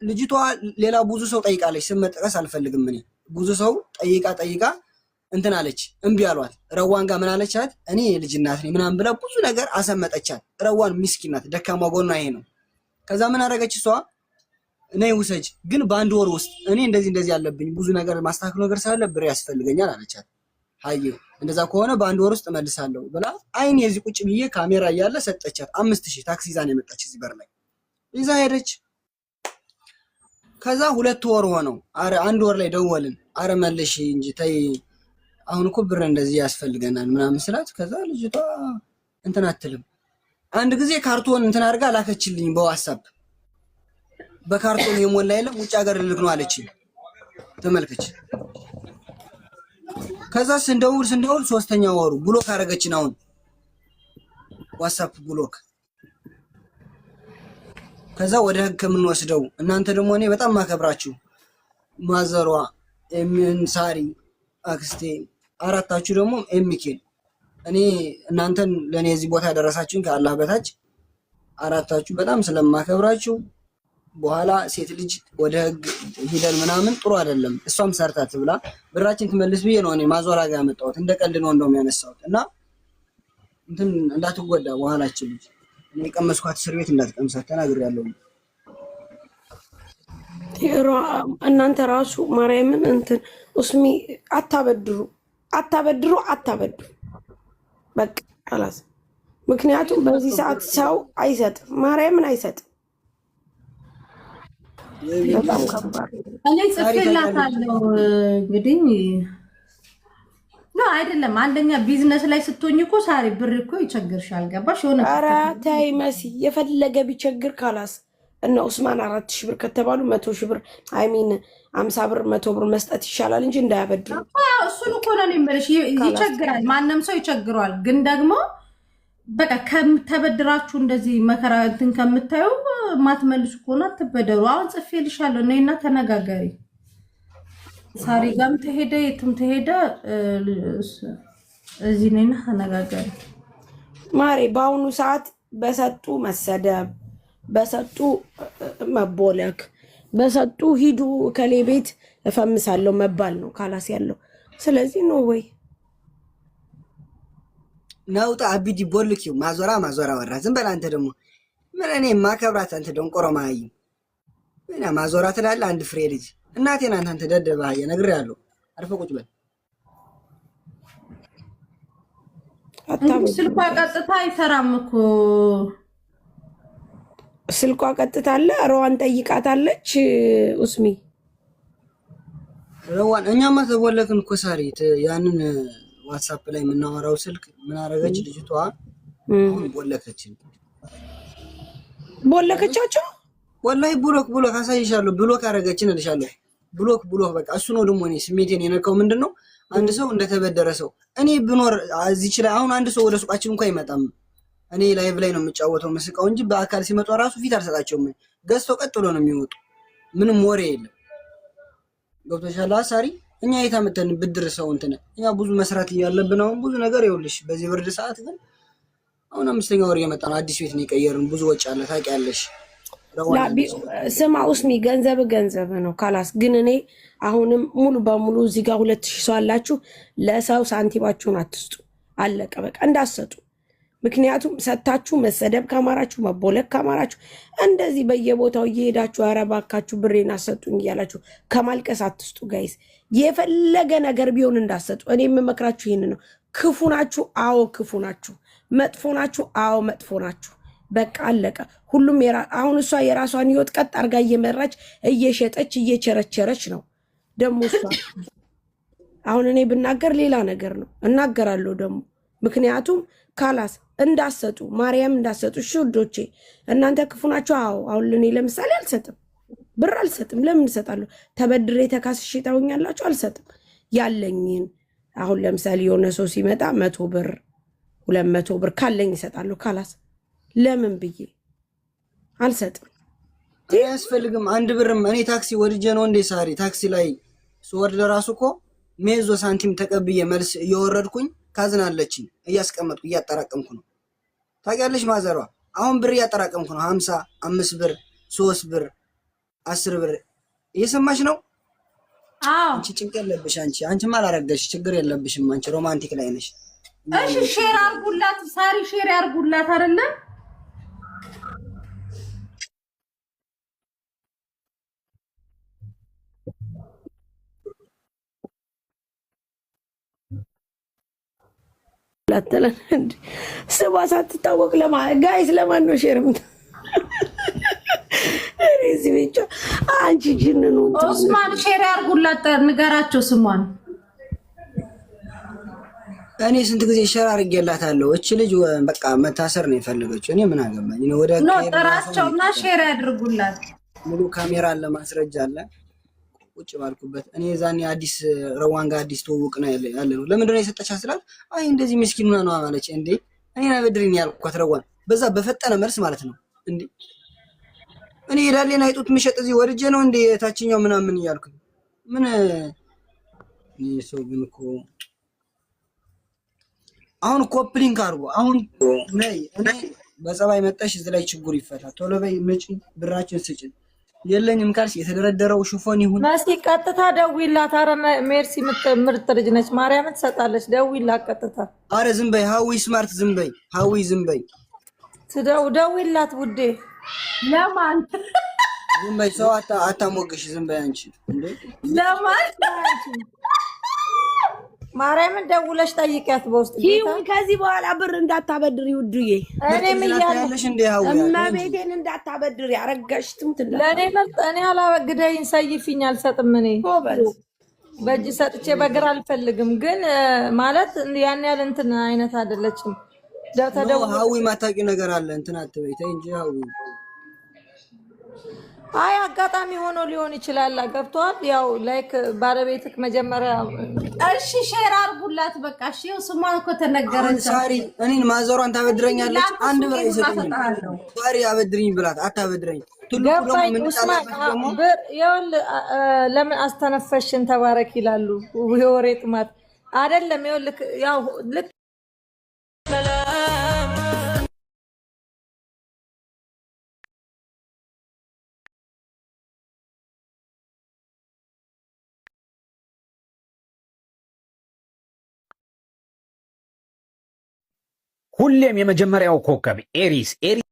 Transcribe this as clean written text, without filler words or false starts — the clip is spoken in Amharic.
ልጅቷ ሌላ ብዙ ሰው ጠይቃለች። ስም መጥቀስ አልፈልግም እኔ። ብዙ ሰው ጠይቃ ጠይቃ እንትን አለች፣ እምቢ አሏት። ረዋን ጋር ምን አለቻት? እኔ የልጅ እናት ነኝ ምናምን ብላ ብዙ ነገር አሰመጠቻት። ረዋን ምስኪን ናት፣ ደካማ ጎኗ ይሄ ነው። ከዛ ምን አደረገች እሷ? ነይ ውሰጅ፣ ግን በአንድ ወር ውስጥ እኔ እንደዚህ እንደዚህ ያለብኝ ብዙ ነገር ማስተካከል ነገር ስላለ ብር ያስፈልገኛል አለቻት። ሀዬ እንደዛ ከሆነ በአንድ ወር ውስጥ እመልሳለሁ ብላ አይን የዚህ ቁጭ ብዬ ካሜራ እያለ ሰጠቻት። 5,000 ታክሲ ይዛ ነው የመጣች። እዚህ በር ላይ ይዛ ሄደች። ከዛ 2 ወር ሆነው፣ አረ አንድ ወር ላይ ደወልን። አረ መልሽ እንጂ ተይ፣ አሁን እኮ ብር እንደዚህ ያስፈልገናል ምናምን ስላት፣ ከዛ ልጅቷ እንትን አትልም። አንድ ጊዜ ካርቶን እንትን አድርጋ ላከችልኝ በዋትስአፕ። በካርቶን የሞላ የለም፣ ውጭ ሀገር ልልክ ነው አለችኝ። ተመልከች። ከዛ ስንደውል ስንደውል ሶስተኛ ወሩ block አደረገችን። አሁን ዋትስአፕ block። ከዛ ወደ ህግ ከምንወስደው እናንተ ደግሞ እኔ በጣም ማከብራችሁ ማዘሯ ኤሚን ሳሪ አክስቴ አራታችሁ ደግሞ ኤሚኬን እኔ እናንተን ለእኔ እዚህ ቦታ ያደረሳችሁኝ ከአላህ በታች አራታችሁ በጣም ስለማከብራችሁ በኋላ ሴት ልጅ ወደ ህግ ሂደን ምናምን ጥሩ አይደለም። እሷም ሰርታ ትብላ ብራችን ትመልስ ብዬ ነው እኔ ማዞራ ጋር ያመጣሁት። እንደ ቀልድ ነው እንደውም ያነሳሁት እና እንትን እንዳትጎዳ በኋላችን ልጅ እኔ የቀመስኳት እስር ቤት እንዳትቀምሳት ተናግሬያለሁ። እናንተ ራሱ ማርያምን እንትን ኡስሚ አታበድሩ፣ አታበድሩ፣ አታበድሩ በቃ خلاص። ምክንያቱም በዚህ ሰዓት ሰው አይሰጥም፣ ማርያምን አይሰጥም። በጣም ከባድ። እኔ ጽፌላታለሁ። እንግዲህ no አይደለም። አንደኛ ቢዝነስ ላይ ስትሆኝ እኮ ሳሪ ብር እኮ ይቸግርሻል። ገባሽ? የሆነ ኧረ ተይ መሲ፣ የፈለገ ቢቸግር خلاص እነ ኡስማን 4,000 ብር ከተባሉ 100,000 ብር፣ I mean 50 ብር 100 ብር መስጠት ይሻላል እንጂ እንዳያበድሩ። እሱን እኮ ነው የምልሽ። ይቸግራል፣ ማንም ሰው ይቸግረዋል። ግን ደግሞ በቃ ተበድራችሁ እንደዚህ መከራ እንትን ከምታዩ ማትመልሱ ከሆነ አትበደሩ። አሁን ጽፌልሻለሁ፣ ነይና ተነጋገሪ። ሳሪ ጋም ተሄደ የትም ተሄደ እዚህ ነይና ተነጋገሪ። ማሬ በአሁኑ ሰዓት በሰጡ መሰደብ፣ በሰጡ መቦለክ፣ በሰጡ ሂዱ ከሌ ቤት እፈምሳለሁ መባል ነው خلاص ያለው። ስለዚህ no ወይ ናውጣ አቢዲ ቦልኪው ማዞራ ማዞራ ወራ ዝም በል አንተ ደግሞ ምን እኔ ማከብራት አንተ ደንቆሮ መሀይም ምን ማዞራ ትላለህ? አንድ ፍሬ ልጅ እናቴን አንተ አንተ ደደብ አህያ ነግሬሃለሁ። አርፈህ ቁጭ በል። ስልኳ ቀጥታ አይሰራም እኮ። ስልኳ ቀጥታ አለ። ረዋን ጠይቃታለች። ኡስሚ ረዋን እኛማ ተቦለክን እኮ ሳሪት ያንን ዋትሳፕ ላይ የምናወራው ስልክ ምን አደረገች ልጅቷ? አሁን ቦለከችን። ቦለከቻቸው። ወላሂ block block አሳይሻለሁ። block አደረገችን እልሻለሁ። block block በቃ እሱ ነው ደግሞ እኔ ስሜቴን የነካው ምንድን ነው፣ አንድ ሰው እንደተበደረ ሰው እኔ ብኖር እዚህ ይችላል። አሁን አንድ ሰው ወደ ሱቃችን እንኳን አይመጣም። እኔ live ላይ ነው የምጫወተው ምስቃው እንጂ በአካል ሲመጡ ራሱ ፊት አልሰጣቸውም። ገዝተው ቀጥ ብሎ ነው የሚወጡ። ምንም ወሬ የለም። ገብቶሻል አሳሪ? እኛ የት አመተን ብድር ሰው እንትን እኛ ብዙ መስራት እያለብን አሁን ብዙ ነገር ይኸውልሽ፣ በዚህ ብርድ ሰዓት ግን አሁን አምስተኛ ወር እየመጣ ነው። አዲስ ቤት ነው የቀየርን። ብዙ ወጪ አለ ታውቂያለሽ። ስማ ኡስሚ፣ ገንዘብ ገንዘብ ነው خلاص። ግን እኔ አሁንም ሙሉ በሙሉ እዚህ ጋር 2,000 ሰው አላችሁ። ለሰው ሳንቲማችሁን አትስጡ። አለቀ በቃ እንዳትሰጡ። ምክንያቱም ሰታችሁ መሰደብ ካማራችሁ መቦለክ ካማራችሁ እንደዚህ በየቦታው እየሄዳችሁ ኧረ እባካችሁ ብሬን አሰጡኝ እያላችሁ ከማልቀስ አትስጡ guys። የፈለገ ነገር ቢሆን እንዳትሰጡ። እኔ የምመክራችሁ ይህን ነው። ክፉ ናችሁ፣ አዎ ክፉ ናችሁ። መጥፎ ናችሁ፣ አዎ መጥፎ ናችሁ። በቃ አለቀ። ሁሉም አሁን እሷ የራሷን ህይወት ቀጥ አርጋ እየመራች እየሸጠች እየቸረቸረች ነው። ደግሞ እሷ አሁን እኔ ብናገር ሌላ ነገር ነው እናገራለሁ ደግሞ ምክንያቱም خلاص እንዳሰጡ ማርያም እንዳሰጡ። እሺ ውዶቼ እናንተ ክፉ ናችሁ። አዎ አሁን እኔ ለምሳሌ አልሰጥም፣ ብር አልሰጥም። ለምን እሰጣለሁ? ተበድሬ ተካስሼ ታውኛላችሁ። አልሰጥም። ያለኝን አሁን ለምሳሌ የሆነ ሰው ሲመጣ 100 ብር 200 ብር ካለኝ እሰጣለሁ። خلاص ለምን ብዬ አልሰጥም። አያስፈልግም። አንድ ብርም እኔ ታክሲ ወድጄ ነው እንዴ ሳሪ? ታክሲ ላይ ስወርድ ለራሱ እኮ ሜዞ ሳንቲም ተቀብዬ መልስ እየወረድኩኝ ካዝናለችኝ እያስቀመጥኩ እያጠራቀምኩ ነው። ታውቂያለሽ ማዘሯ፣ አሁን ብር እያጠራቀምኩ ነው። 55 ብር 3 ብር 10 ብር እየሰማሽ ነው? አዎ። አንቺ ጭንቅ የለብሽ። አንቺማ አላረገሽ፣ ችግር የለብሽም። አንቺ romantic ላይ ነሽ። እሺ share አርጉላት፣ ሳሪ share ያርጉላት አይደለ? ላተለን እንዴ ስሟ ሳትታወቅ ለማ guys ለማን ነው share ምታ? እዚህ ብቻ አንቺ ጅንኑ። ኦስማን share ያርጉላት፣ ንገራቸው ስሟን። እኔ ስንት ጊዜ share አድርጌላታለሁ። እች ልጅ በቃ መታሰር ነው የፈለገችው። እኔ ምን አገባኝ? እኔ ወደ No፣ ጥራቸውና share ያድርጉላት። ሙሉ ካሜራ አለ፣ ማስረጃ አለ። ቁጭ ባልኩበት እኔ የዛኔ አዲስ ረዋን ጋር አዲስ ትውውቅ ነው ያለ ነው። ለምንድን ነው የሰጠቻት ስላት፣ አይ እንደዚህ ምስኪን ሆና ነው አለች። እንዴ እኔን አበድሪኝ ያልኳት ረዋን በዛ በፈጠነ መልስ ማለት ነው። እንዴ እኔ የዳሌን አይጡት ምሸጥ እዚህ ወርጄ ነው እንዴ የታችኛው ምናምን እያልኩኝ ምን እኔ ሰው ግን እኮ አሁን copy link አድርጎ አሁን ነይ፣ እኔ በጸባይ መጠሽ እዚህ ላይ ችግሩ ይፈታል። ቶሎ በይ ምጪ፣ ብራችን ስጭን። የለኝም ካልሽ የተደረደረው ሽፎን ይሁን። መሲ ቀጥታ ደውይላት። አረ ሜርሲ ምርጥ ልጅ ነች፣ ማርያምን ትሰጣለች። ደውይላት ቀጥታ። አረ ዝም በይ ሀዊ ስማርት፣ ዝም በይ ሀዊ፣ ዝም በይ። ደውይላት ውዴ። ለማን? ዝም በይ፣ ሰው አታሞግሽ። ዝም በይ አንቺ እንዴ። ለማን? ማርያምን ደውለሽ ጠይቂያት በውስጥ። ይሁን፣ ከዚህ በኋላ ብር እንዳታበድሪ ውዱዬ። እኔም እያለሽ እንዴ ሀዊ። እመቤቴን እንዳታበድሪ፣ አረጋሽ ትምት። ለእኔ ምርጥ እኔ አላበግደኝ ሰይፊኝ አልሰጥም። እኔ ጎበዝ። በእጅ ሰጥቼ በግር አልፈልግም። ግን ማለት ያን ያህል እንትን አይነት አይደለችም። ሀዊ ማታውቂው ነገር አለ፣ እንትን አትበይ፣ ተይ እንጂ ሀዊ። አይ አጋጣሚ ሆኖ ሊሆን ይችላል። ገብቷል። ያው like ባለቤትክ መጀመሪያ እሺ share አርጉላት በቃ። እሺ ስሟን እኮ ተነገረች። ሳሪ እኔን ማዘሯን ታበድረኛለች። 1 ብር አይሰጠኝም። ሳሪ አበድርኝ ብላት አታበድረኝ። ገባኝ። ኡስማን ብር ይኸውልህ፣ ለምን አስተነፈሽን ተባረክ ይላሉ። የወሬ ጥማት አይደለም። ይኸውልህ ያው ልክ ሁሌም የመጀመሪያው ኮከብ ኤሪስ ኤሪስ።